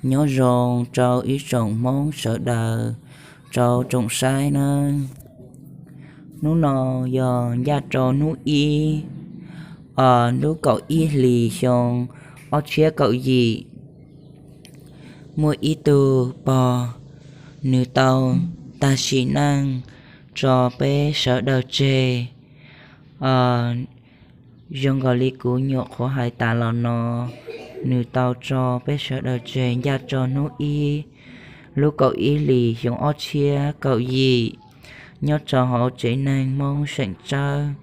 Nyob zoo rau ib tsoom Hmoob sawv daws, rau tsoom saib nawb. Hnub no yog ncaj rau hnub ib, lub kaum ib hlis xyoo ob txhiab kaum yim. Muaj ib tug pog, nws tau tag sim neej tso peb sawv daws tseg. Zoo nkaus li kuv nyuam qhuav hais tas los no, nws tau tso peb sawv daws tseg ncaj rau hnub ib, lub kaum ib hlis xyoo ob txhiab kaum yim, nyob rau hauv tsev neeg Hmoob Seem Tsawb.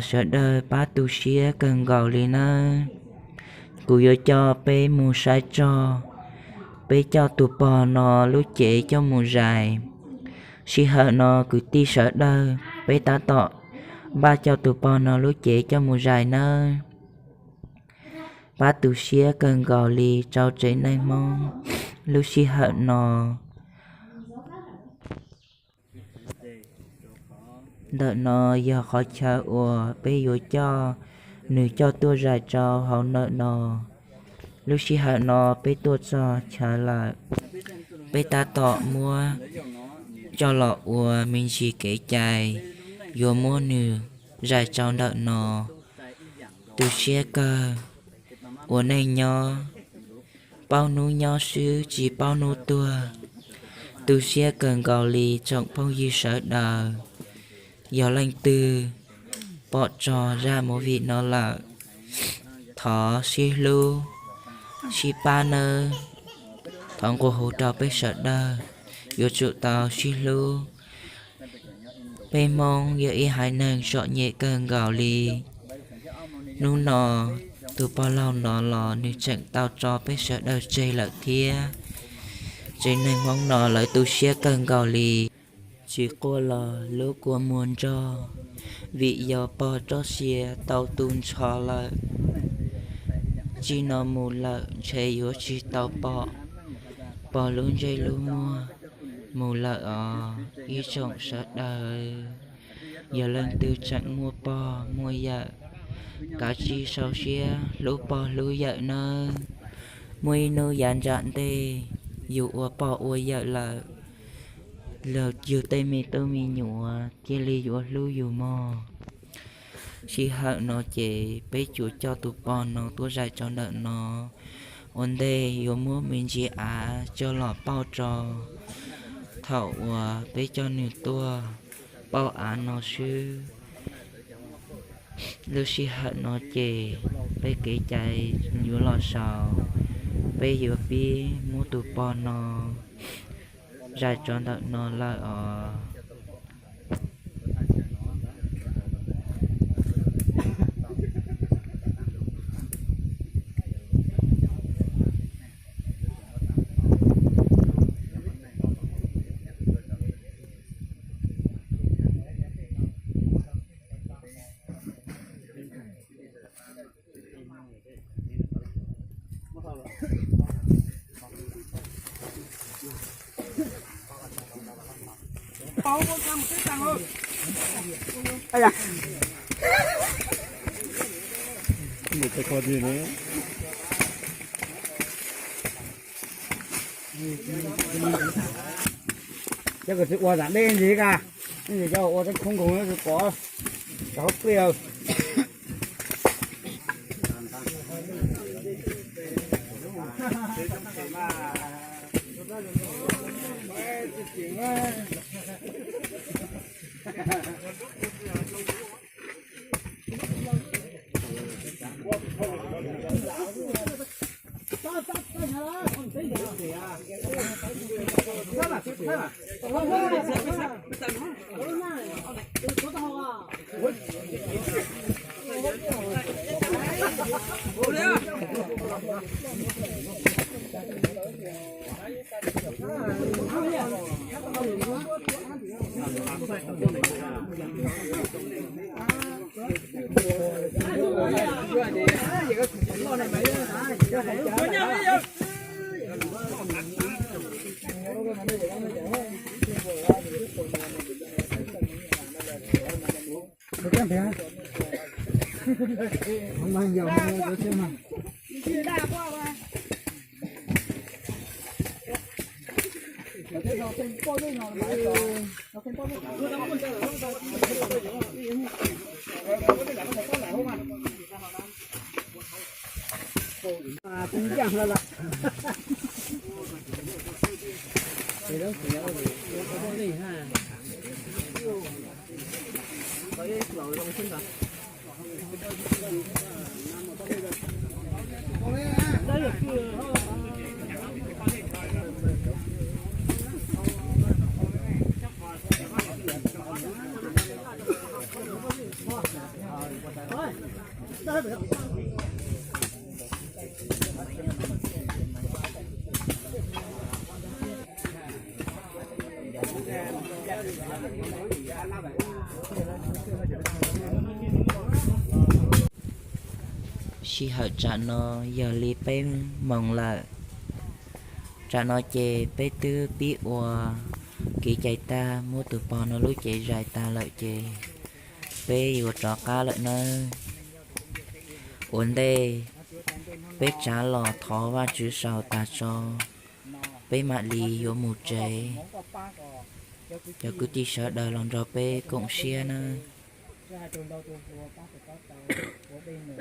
Sawv daws pab tu siab kawg nkaus li nawb. Kuv yuav coj peb mus saib txog, peb coj tus pog no lub cev coj mus zais. Sij hawm no kwv tij sawv daws, peb tab tom npaj coj tus pog no lub cev coj mus zais nawb. Pab tu siab kawg nkaus li rau tsev neeg Hmoob lub sij hawm no. Ntawm no yog qhov chaw uas peb yuav coj nws coj tuaj zais rau hauv ntawm no. Lub sij hawm no peb tuaj txog chaw lawm, peb tab tom muab coj los ua me ntsis kev cai, yuav muab nws zais rau ntawm no. Tu siab kawg, ua neej nyob paub hnub nyob xwb tsis paub hnub tuag. Tu siab kawg nkaus li tsoom phooj ywg sawv daws, yog leej twg pom txog zaj movie no lawm, thov sib hlub, sib pab nawb. Thov nqua hu rau peb sawv daws yuav tsum tau sib hlub. Peb Hmoob yog ib haiv neeg txom nyem kawg nkaus li. Hnub no tus pog laug no los nws tseem tau tso peb sawv daws tseg lawm thiab. Tsev neeg Hmoob no lawv tu siab kawg nkaus li. Tsis quaj los lub kua muag nrog, vim yog pog tsob sia tau tu nrho lawm. Txij no mus lawm ntshe yuav tsis tau pom pog lub ntsej lub muag mus lawm os ib tsoom sawv daws. Yog leej twg tseem muaj pog muaj yawm, kav tsij sau siab hlub pog hlub yawm nawb. Muaj ib hnub yav nram ntej yus ua pog ua yawm lawm, los yus tej me tub me nyuam thiaj li yuav hlub yus mog. Sij hawm no ces peb tsuas coj tus pog no tuaj zais rau ntawm no. Ua ntej yuav muab me ntsis av coj los pauj rau thaum uas peb coj nws tuaj pauj av no xwb. Lub sij hawm no ces peb kev cai yuav los xaus, peb yuav pib muab tus pog no zais rau ntawm no lawm os. Ces koj tsis ua zam dej ntxiv ka, cov ua teb khoob nkoos pov rau hauv pliaj. Sij hawm tsam no yog li peb moos lawm. Tsam no ces peb twb pib ua kev cai tag, muab tus pog no lub cev zais tag lawm ces peb yuav rov qab lawm nawb. Ua ntej peb tsav los thov Vajtswv saum tag tso, peb mam li yuav mus tsev. Cov kwv tij sawv daws los nrog peb koom siab nawb. Koj hais tus ntau tus hluas, pab tus pab tau, ua dej num,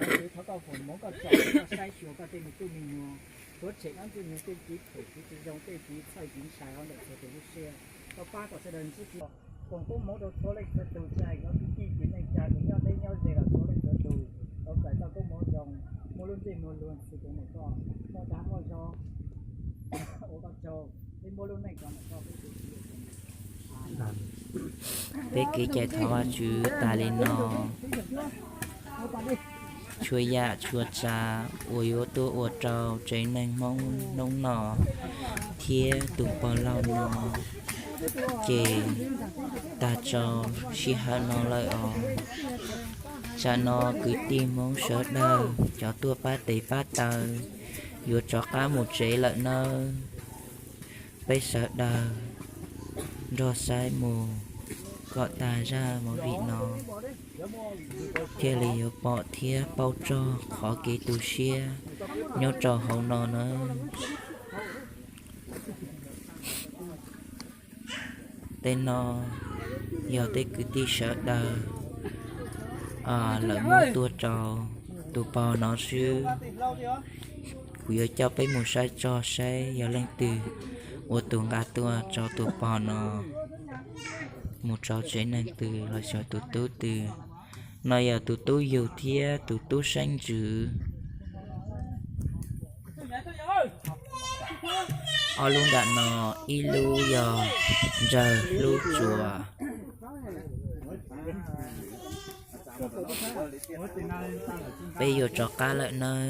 Vajtswv thov koj foom hmoov koj tsom koj saib xyuas koj tej me tub me nyuam, rhuav tshem dab ntxwg nyoog tej kev phem kev tsis zoo tej kev txhawj kev ntshai hauv ntawm txhua tus lub siab. Koj pab kom sawv daws ntsib txoj koom koob hmoov rau txhua leej txhua tus, tsis hais cov kwv tij kwv neej tsa tus nyob deb nyob ze los txhua leej txhua tus, tau txais txoj koob hmoov zoo, muaj lub ntsej muag luag xwb tus ntawm koj, muaj dag muaj zog, ua koj tsaug, peb muab lub neej rau ntawm koj. Peb kev cai thov Vajtswv tas li no, txhua yam txhua tsav uas yuav tuaj ua rau tsev neeg Hmoob hnub no thiab tus pog laus no ces tag rau sij hawm no lawm os. Tsam no kwv tij Hmoob sawv daws cov tuaj pab tes pab taw yuav rov qab mus tsev lawm nawb. Peb sawv daws nrog saib mus kom tag zaj movie no thiaj li yuav pom thiab paub txog qhov kev tu siab nyob rau hauv no nawb. Tej no yog tej kwv tij sawv daws lawv muab tuaj rau tus pog no xwb. Kuv yuav coj peb mus saib txog saib yog leej twg ua tus nqa tuaj rau tus pog no mus rau tsev neeg twg los yog tus tub twg. No yog tus tub yug thiab tus tub seeb ntsws. Ob lub nram no, ib lub yog Ntsawg, lub Tsuas. Peb yuav rov qab lawm nawb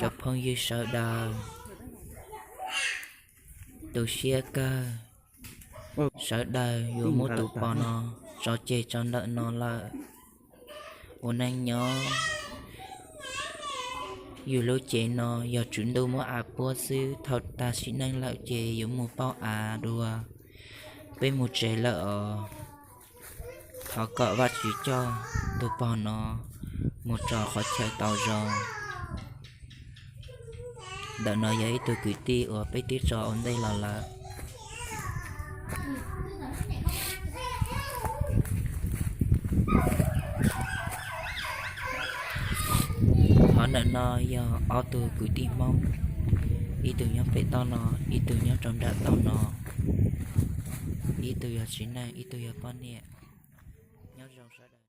cov phooj ywg sawv daws. Tu siab kawg, sawv daws yuav muab tus pog no tso tseg rau ntawm no lawm. Ua neej nyob, yus lub cev no yog Tswv Ntuj muab av puab xwb, thaum tag sim neej lawm ces yuav mus pauj av dua. Peb mus tsev lawm os. Thov kom Vajtswv coj tus pog no mus rau qhov chaw tau zoo. Ntawm no yog ib tug kwv tij uas peb twb tso ua ntej los lawm. Qhov ntawm no yog ob tug kwv tij Hmoob, ib tug nyob pem toj no, ib tug nyob rau nram toj no, ib tug yog txiv neej, ib tug yog poj niam. Nyob zoo sawv daws.